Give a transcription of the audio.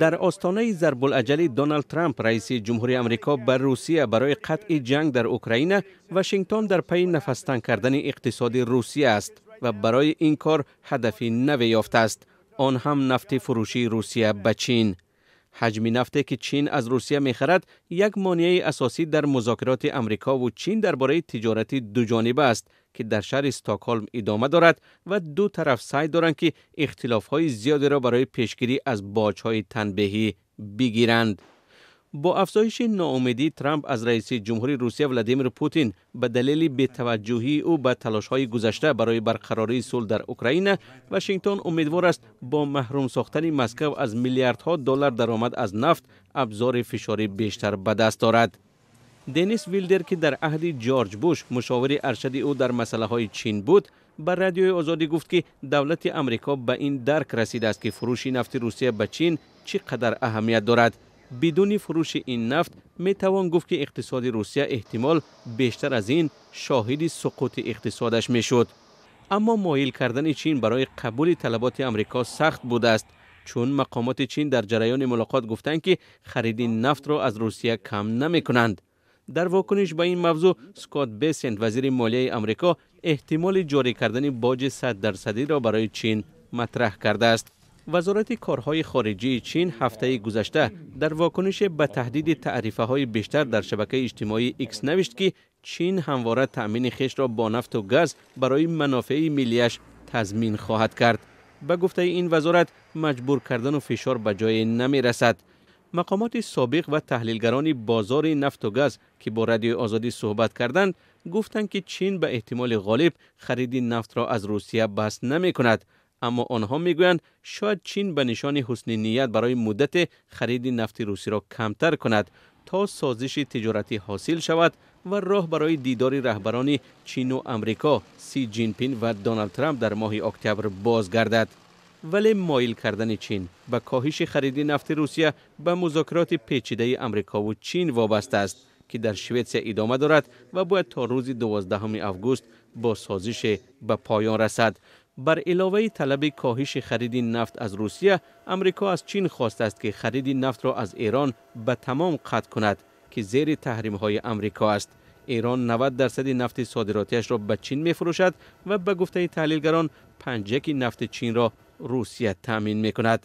Дар остонаи зарбулаҷали Доналд Трамп, раиси ҷумҳури Амрико, ба Русия барои қатъи ҷанг дар Украина, Вашингтон дар пайи нафастанг кардани иқтисоди Русия аст ва барои ин кор ҳадафи наве ёфтааст, он ҳам нафти фурӯшии Русия ба Чин. Ҳаҷми нафте, ки Чин аз Русия мехарад, як монеаи асосӣ дар музокироти Амрикову Чин дар бораи тиҷорати дуҷониба аст, ки дар шаҳри Стокҳолм идома дорад ва ду тараф саъй доранд, ки ихтилофҳои зиёдеро барои пешгирӣ аз боҷҳои танбеҳӣ бигиранд. Бо афзоиши ноумедии Трамп аз раиси ҷумҳури Русия Владимир Путин ба далели бетаваҷҷӯҳии ӯ ба талошҳои гузашта барои барқарории сулҳ дар Украина, Вашингтон умедвор аст, бо маҳрум сохтани Москав аз миллиардҳо доллар даромад аз нафт абзори фишори бештар ба даст дорад. Денис Вилдер, ки дар аҳди Ҷорҷ Буш мушовири аршади ӯ дар масъалаҳои Чин буд, ба Радиои Озодӣ гуфт, ки давлати Амрико ба ин дарк расидааст, ки фурӯши нафти Русия ба Чин чӣ қадар аҳамият дорад. Бидуни фурӯши ин нафт метавон гуфт, ки иқтисоди Русия эҳтимол бештар аз ин шоҳиди суқути иқтисодаш мешуд. Аммо моил кардани Чин барои қабули талаботи Амрико сахт будааст, чун мақомоти Чин дар ҷараёни мулоқот гуфтанд, ки хариди нафтро аз Русия кам намекунанд. Дар вокуниш ба ин мавзӯъ Скотт Бесент, вазири молияи Амрико, эҳтимоли ҷорӣ кардани боҷи 100 дарсадиро барои Чин матраҳ кардааст. Вазорати корҳои хориҷии Чин ҳафтаи гузашта дар вокуниш ба таҳдиди таърифаҳои бештар дар шабакаи иҷтимоии Икс навишт, ки Чин ҳамвора таъмини хешро бо нафту газ барои манофеи миллиаш тазмин хоҳад кард. Ба гуфтаи ин вазорат, маҷбур кардану фишор ба ҷое намерасад. Мақомоти собиқ ва таҳлилгарони бозори нафту газ, ки бо Радиои Озодӣ суҳбат карданд, гуфтанд, ки Чин ба эҳтимоли ғолиб хариди нафтро аз Русия бас намекунад. Аммо онҳо мегӯянд, шояд Чин ба нишони ҳусни ният барои муддате хариди нафти русиро камтар кунад, то созиши тиҷоратӣ ҳосил шавад ва роҳ барои дидори раҳбарони Чину Амрико, Си Ҷинпин ва Доналд Трамп, дар моҳи октябр боз гардад. Вале моил кардани Чин ба коҳиши хариди нафти Русия ба музокироти печидаи Амрикову Чин вобаста аст, ки дар Шветсия идома дорад ва бояд то рӯзи 12 август бо созише ба поён расад. Бар иловаи талаби коҳиши хариди нафт аз Русия, Амрико аз Чин хостааст, ки хариди нафтро аз Эрон ба тамом қатъ кунад, ки зери таҳримҳои Амрико аст. Эрон 90 дарсади нафти содиротиашро ба Чин мефурӯшад ва ба гуфтаи таҳлилгарон, панҷяки нафти Чинро Русия таъмин мекунад.